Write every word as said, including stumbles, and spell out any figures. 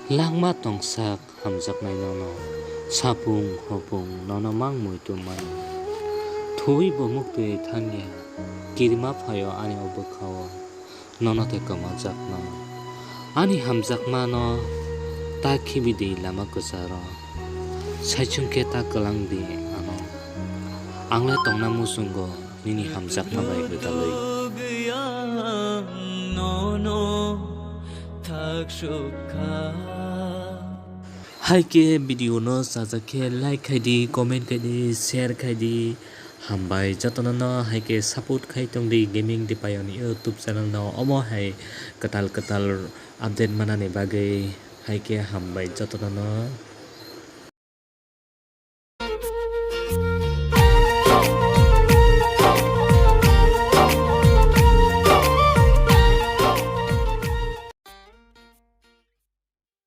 Langma tongsak hamjaknai nono, sapung hopung nono mang muitu mano. Thuwi bo muktwi thangya, kirima phaio ani o bwkhao, nono tei kwmajakno. Ani hamjakmano ta khibi di lama kwcharo, saichung khe ta kwlang di ano. Ang le tongna muchungo nini hamjakma bai gwdalwi. Hai khe video no chajak khe like khai di, comment khai di, share khai di. Hambai jotono no hai khe support khai tong di Gaming Dipayo ni YouTube channel no, omo hai kwtal kwtal update manani bagwi. Hai khe hambai jotono no.